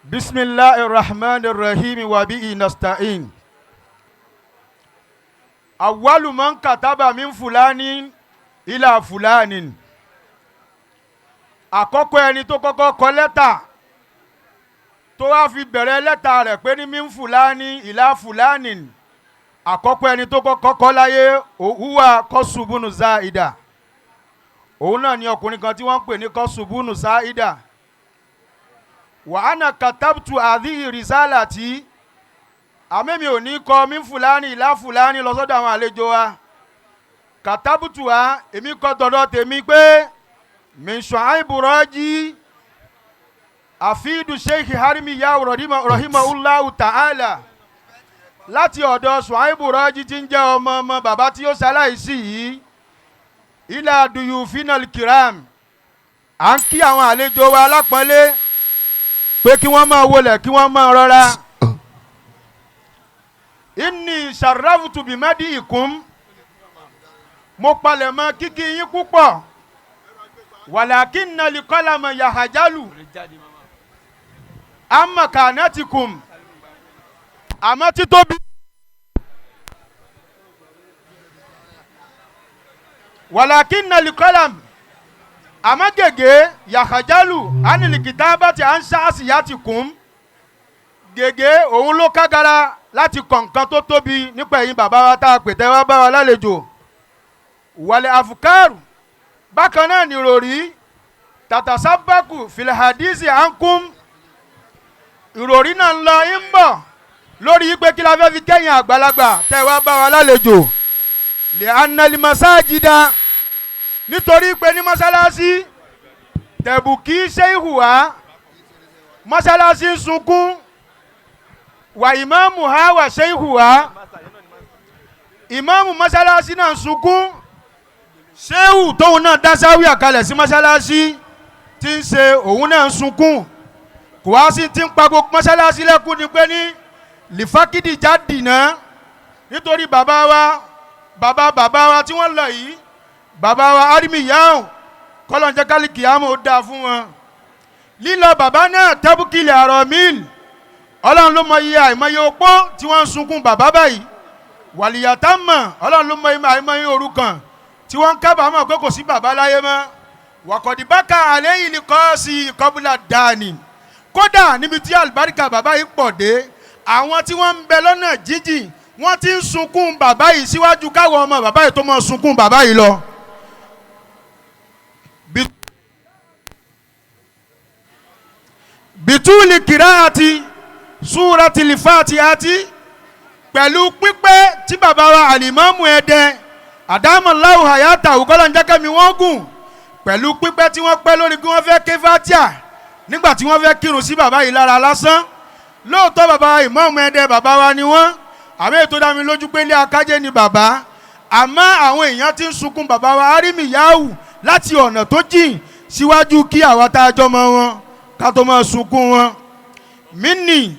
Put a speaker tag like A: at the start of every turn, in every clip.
A: بسم الله الرحمن الرحيم وبه نستعين. أول من كتب من فلان إلى فلان. Àkọ́kọ́ ẹni tó kọ́kọ́ kọ lẹ́tà tó wá fi bẹ̀rẹ̀ lẹ́tà rẹ̀ pé ní من فلان إلى فلان, àkọ́kọ́ ẹni tó kọ́kọ́ kọ́ láyé, òhùwà Kọ́sùbùnù Záìdà. Òun náà ni ọkùnrin kan tí wọ́n ń pè ní Kọ́sùbùnù Záìdà. وأنا كتبت هذه الرسالة. Àmẹ́mi ò ní kọ من فلان إلى فلان lọ sọ́dọ̀ àwọn àlejò wa. كتبت wa, èmi kọ tọ̀dọ̀ tèmi pé من شعيب راجي حفيد الشيخ Arimiyahu رحمه الله تعالى, láti ọ̀dọ̀ Ṣùáìbù Rọ́jí tí ń jẹ́ ọmọ ọmọ bàbá tí ó ṣaláìsí yìí, إلى ضيوفنا الكرام. À ń kí àwọn àlejò wa alápọ̀nlé pé kí wọ́n máa wọlé, kí wọ́n máa rọra. إني شرفت بمديكم. Mo palẹ̀ mọ́ kíkí yín púpọ̀. ولكن القلم يخجل عن مكانتكم. Àmọ́ títóbi. ولكن القلم, àmọ́ gègé, يخجل عن الكتابة عن شخصيتكم. Gègé òun ló kágara láti kọ̀ nǹkan tó tóbi nípa ẹ̀yin bàbá wa tá a pè tẹ́ wá bá wa lálejò. والأفكار, bákan náà nìròrí, تتسابق في الحديث عنكم. Ìròrí náà ń lọ ń bọ̀ lórí pé kí la fẹ́ fi kẹ́yìn àgbàlagbà tẹ́ wá bá wa lálejò. لأن المساجد, nítorí pé ní mọ́sálásí, تبكي شيخها, mọ́sálásí ń sunkún, وإمامها وشيخها, ìmáàmù mọ́sálásí náà ń sunkún, ṣéhù tóun náà dá sáwíà kalẹ̀ sí mọ́sálásí tí ń ṣe òun náà ń sunkún. Kò wá sí ti ń pa gbogbo mọ́sálásí lẹ́kún ni pé ní لفقد جدنا, nítorí bàbá wa, bàbá bàbá wa tí wọ́n lọ yìí, bàbá wa Arimiyahu, kọ́lọ́n jẹ́ kálíkì àmọ́ ó dáa fún wọn. Lílọ bàbá náà, تبكي الأرامل, Ọlọ́run ló mọ iye àìmọye opó tí wọ́n ń sunkún bàbá báyìí. واليتامى, Ọlọ́run ló mọ iye àìmọye òrukàn tí wọ́n ń kábàámọ̀ pé kò sí bàbá láyé mọ́. وقد بكى عليه القاصي قبل الداني. Kódà níbi tí àlùbáríkà bàbá yìí pọ̀ dé, àwọn tí wọ́n ń bẹ lọ́nà jíjìn, wọ́n ti ń sunkún bàbá yìí síwájú káwọn ọmọ bàbá yìí tó mọ sunkún bàbá yìí lọ. بطول قراءة سورة الفاتحة, pẹ̀lú pípẹ́ tí bàbá wa àlìmọ́mù Ẹdẹ, أدام الله حياته, kọ́lọ́un jẹ́ kẹ́mìí wọ́n gùn, pẹ̀lú pípẹ́ tí wọ́n pẹ́ lórí kí wọ́n fẹ́ ké fatia nígbà tí wọ́n fẹ́ kírun sí bàbá yìí lára lásán. Lóòótọ́, bàbá ìmọ̀ọ́mù Ẹdẹ, bàbá wa ni wọ́n, àmì ètò dá mi lójú pé ilé akájẹ́ ni bàbá. Àmọ́ àwọn èèyàn ti ń sunkún bàbá wa Arimiyahu láti ọ̀nà tó jìn síwájú kí àwa tá a jọ mọ wọn ká tó máa sunkún wọn. Mí nì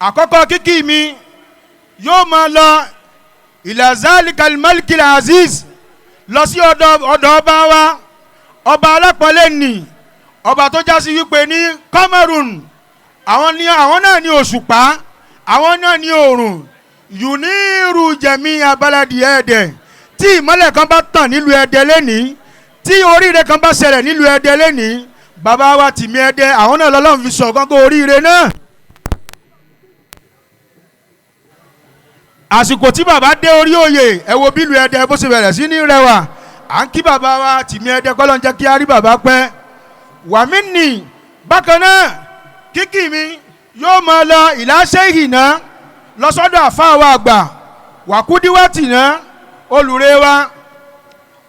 A: àkọ́kọ́ kíkí mi yóò máa lọ إلى ذلك الملك العزيز, lọ sí ọ̀dọ̀ ọba wa, ọba alápọ̀lẹ́ nì, ọba tó já sí wípé ní قمر, àwọn ní àwọn náà ní òṣùpá, àwọn náà ní òòrùn, ينير جميع بلد Ẹdẹ. Tí ìmọ́lẹ̀ kan bá tàn nílùú Ẹdẹ lẹ́nìí, tí oríire kan bá ṣẹlẹ̀ nílùú Ẹdẹ lẹ́nìí, bàbá wa Tìmí Ẹdẹ, àwọn náà lọ́lọ́run fi sọ gángan oríire náà. Àsìkò tí bàbá dé orí òye, ẹ wo bílùú Ẹdẹ bó ṣe bẹ̀rẹ̀ sí ní rẹwà. À ń kí bàbá wa Tìmí Ẹdẹ, kọ́lọ́n jẹ́ kí á rí bàbá pẹ́. ومني, bákan náà kíkì mi yóò máa lọ إلى شيخنا, lọ sọ́dọ̀ àfáà wa àgbà, وقدوتنا, olùrẹ́ wa,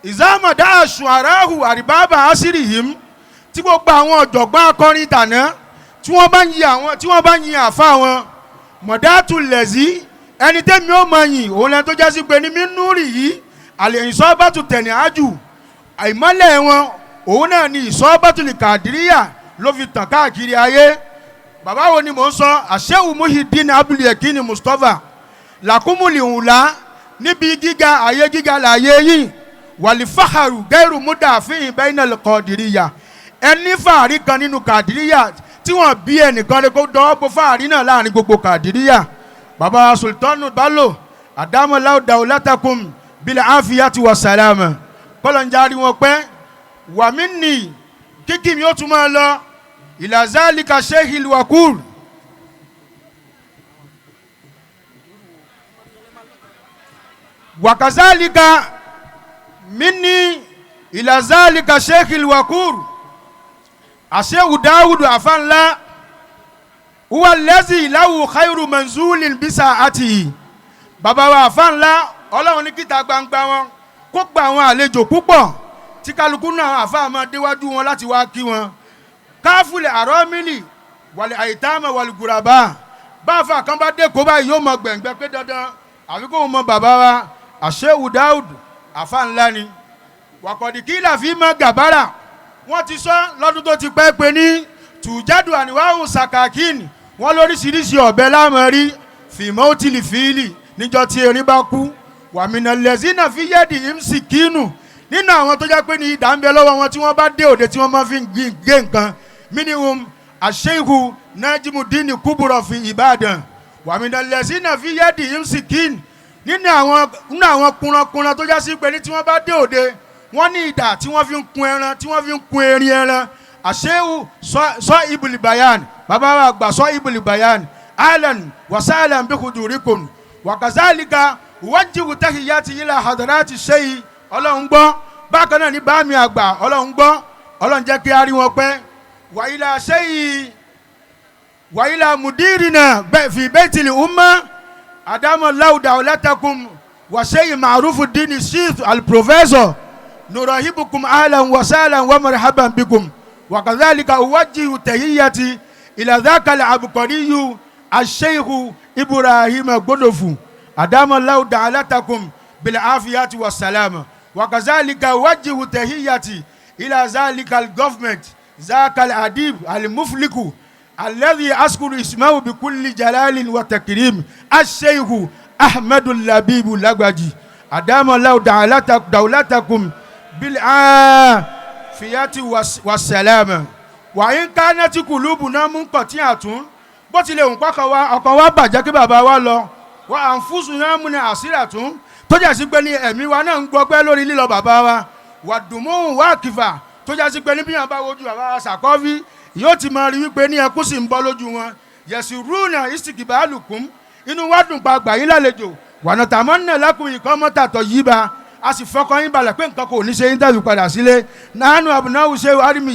A: إذا مدح الشعراء أرباب عصرهم, tí gbogbo àwọn ọ̀jọ̀gbọ́n akọrin tàná tí wọ́n bá ń yin àwọn, tí wọ́n bá ń yin àfa wọn, مدحت الذي, ẹni tẹ́mi ó mọ yìn òun lẹ́nu tó jásí pé ní من نوره العصابة تنهج. Àìmọ́lẹ̀ wọn òun náà ni عصابة القادرية ló fi tàn káàkiri ayé. Bàbá wo ni mò ń sọ? Àṣẹ́wù Muhyiddin Abdul Mustapha. لكم العلى, níbi gíga, àyè gíga láàyè yìí. والفخر غير مدافع بين القادرية. Ẹni fàárí kan nínú kàdíríyà. Tí wọ́n bí ẹnìkan lè kó dọ́wọ́ bo fáàrí náà láàrin gbogbo Kàdíríyà. Bàbá Sultanu Bello Adamallahu dawlatakum bil afiyati wa salama, kọ́lọ̀njárí wọn pẹ́. Wàmí nì kíkì mi ó tún máa lọ ìlàzálìkà Sheikhil Wakur. Wakazalika minni ìlàzálìkà Sheikhil Wakur Asehu Dawudu afanla huwa allazi lahu khairu manzulin bisa ati. Bàbá wa afanla, Ọlọ́run ní kíta gbangba wọn kó gba àwọn àlejò púpọ̀ tí kálukú náà àfa máa déwájú wọn láti wá kí wọn. Káfílẹ̀ àrọ́mìlì wàlẹ̀ àìtámà wàlẹ̀ gùràbà, báfa kan bá dé kó báyìí yóò mọ gbẹ̀ngbẹ́ pé dandan àfi kó mọ bàbá wa Asehu Dawudu afa ńlá ni. Wàkọ̀dì kí làfi mọ gàbárà, wọ́n ti sọ lọ́dún tó ti pẹ́ pé ní tùjádù àníwáhùn sàkàkín, wọ́n lóríṣiríṣi ọ̀bẹ láàmú rí fìmọ́ fìlì níjọ́ tí erin bá kú. Wàmínà lẹ́sìnà fi yẹ́dì ìmsì kínú, nínú àwọn tó jẹ́ pé ní idà ń bẹ lọ́wọ́ wọn tí wọ́n bá dé òde tí wọ́n máa fi gé nǹkan minimum àṣeyìkú nájímùdínì kúbúrọ̀ fi Ìbàdàn. Wàmínà lẹ́sìnà fi yẹ́dì ìmsì kín, nínú àwọn kunrankunran tó já sí pé ní tí wọ́n bá dé òde wọ́n ní idà tí wọ́n fi ń kun ẹran, tí wọ́n fi ń kun erin ẹran. Àṣeyìkú sọ ibùlì bayan, bàbá wa gbà sọ ibùlì bayan, ahlan wa sahlan bi hudurikum. Wakazalika wájú tahiyati ila hadarati ṣeyi, Ọlọ́run gbọ́. Bákan náà ní bámi àgbà, Ọlọ́run gbọ́, Ọlọ́run jẹ́ kí a rí wọn pẹ́. Wàyílà ṣeyi wàyílà mudirina fi bẹ́tìlì umma adamu lawuda ọlátàkùn wàṣeyi ma'rufu dini sheikh al-professor nurahibukum ahlan wa sahlan wa marhaban bikum. Wakazalika wájú tahiyati ila dhaka al-abqariyu asheikhu Ibrahim Gbodofu adama lahu da'alatakum bil afiyati wa salama. Wakazalika wajihu tahiyati ila zalika al government zaka al adib al mufliku alladhi askuru ismahu bi kulli jalalin wa takrim asheikhu Ahmadu Labibu Lagbaji adama lahu da'alatakum bil afiyati wa salama. Wa in kanat qulubuna munqati'atun, bó tilẹ̀ ń kọ́kọ́ wa ọkàn wa bàjẹ́ kí bàbá wa lọ, wa àǹfùsùn náà múni àṣírà tún tó jẹ́ sí pé ní ẹ̀mí wa náà ń gbọgbẹ́ lórí lílọ bàbá wa, wà dùnmóhùn wá kìfà tó jẹ́ sí pé ní bíyàn bá wojú bàbá wa Sàkọ́fí yóò ti máa rí wípé ní ẹkún sì ń bọ́ lójú wọn. Yẹ̀sì rúnà ìsìkìbá àlùkùn, inú wa dùn pa gbà yín lálejò, wànà tàmọ́ nà lákùn ìkọ́ mọ́tàtọ̀ yìí ba, a sì fọkàn yín balẹ̀ pé nǹkan kò ní ṣe yín tàbí padà sílé. Nánú àbùnáwù ṣe àrímì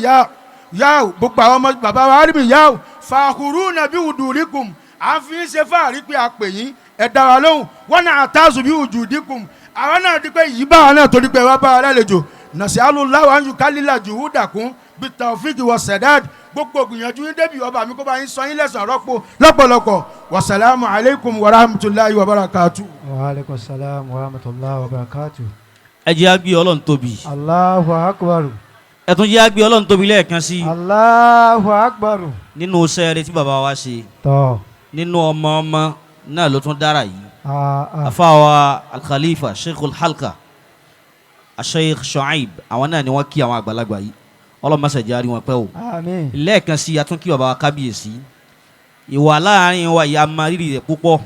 A: yáò gbogbo àwọn ọmọ bàbá wa àrímì yáò fàkùrú nàbí wùdùríkùm, à ń fi ń ṣe fáàrí pé a pè yín ẹ dá wa lóhùn. Wọn náà àtàzù bí ojú dínkùn, àwọn náà di pé yìí bá wa náà torí pé wá bá wa lálejò. Nàṣẹ́ alùláwà ń yùkálílà jùwú dàkún bí tàwífíkì wọ sẹ̀dáàd, gbogbo gbìyànjú yín débi ọba mi kó bá yín sọ yín lẹ́sàn rọ́pò lọ́pọ̀lọpọ̀. Wàsálàmù aleykum wa rahmatulahi wa barakatu.
B: Wa aleykum salaam wa rahmatulahi wa barakatu.
C: Ẹ jẹ́ á gbé Ọlọ́run tóbi.
B: Allahu akbar.
C: Ẹ tún jẹ́ á gbé Ọlọ́run tóbi lẹ́ẹ̀kan sí.
B: Allahu akbar.
C: Nínú sẹ́ẹ̀rẹ́ tí bàbá wa ṣe.
B: Tọ́.
C: Nínú ọmọ ọmọ náà ló tún dára yìí. Afáwa Al-Khalifa Sheikhul Halka Sheikh Shuaib, àwọn náà ni wọ́n kí àwọn àgbàlagbà yìí, Ọlọ́run má ṣe jẹ́ á rí wọn pẹ́ o.
B: Àmín.
C: Lẹ́ẹ̀kan sí a tún kí bàbá wa kábíyèsí. Ìwà láàrin wa ìyá máa rírì rẹ̀ púpọ̀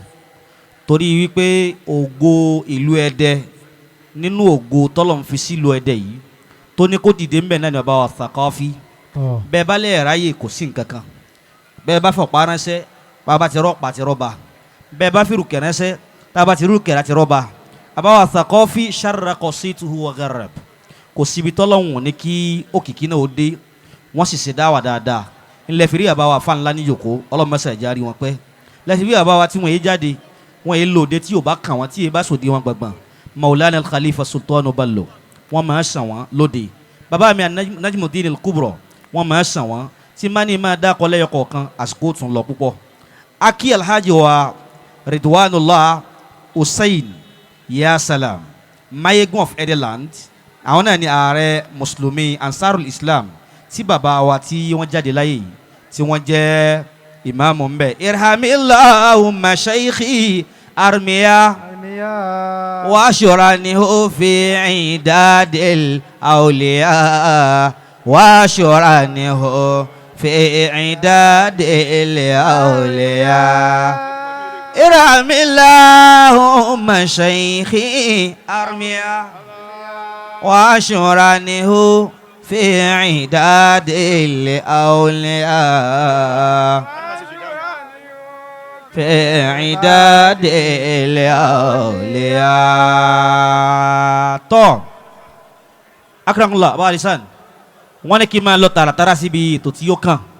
C: torí wípé ògo ìlú Ẹdẹ, nínú ògo tọ́lọ̀ ń fi sílùú Ẹdẹ yìí tó ní kó dìde ńbẹ náà ni bàbá wa Sàkọ́fí. Bẹ́ẹ̀ bá lẹ́ẹ̀ ráyè kò sí nǹkan kan, bẹ́ẹ̀ bá fọ̀pá ránṣẹ́ bàbá ti rọ́pà ti rọ́ba, bẹ́ẹ̀ bá fi rùkẹ̀ ránṣẹ́ tàbá ti rùkẹ̀ láti rọ́ba. Bàbá wa Sàkọ́fí sharraqa situhu wa gharrab, kò síbi tọ́lọ́hún ní kí òkìkí náà ó dé, wọ́n sì ṣe dáwà dáadáa. Ńlẹ̀ fìrí bàbá wa fáńlá níjòkó, ọlọ́mọṣẹ́ ìjárí wọn pẹ́. Lẹ́sìn bí bàbá wa tí wọ́n yé jáde, wọ́n yé lòde tí yóò bá kàn wọ́n, tí yé bá sòdí wọn gbọ̀ngbọ̀n. Maulana Al-Khalifa Sultanu Bello, wọ́n máa sàn wọ́n lóde. Bàbá mi Najmudeen Al-Kubra, wọ́n máa sàn wọ́n. Tí má ní máa dákọ̀ lẹ́yọ kọ̀ọ̀kan, àsìkò tún lọ púpọ̀. Aki Alhaji wa Ridwanullah Hussein Ya Salam, Mayegun of Edeland, àwọn náà ni ààrẹ mùsùlùmí Ansarul Islam tí bàbá wa tí wọ́n jáde láyé yìí tí wọ́n jẹ́ ìmáàmù ńbẹ. Irhamillahumma shaykhi armiya wa ashuranihu fi idadil awliya wa ashuranihu fi في عداد الأولياء ارحم اللهم شيخي أرميا واشرنه في عداد الأولياء في عداد الأولياء. Tọ́ akrakunla bá a lisan wọ́n ní kí n máa lọ tààràtàrà síbi ètò tí yóò kàn.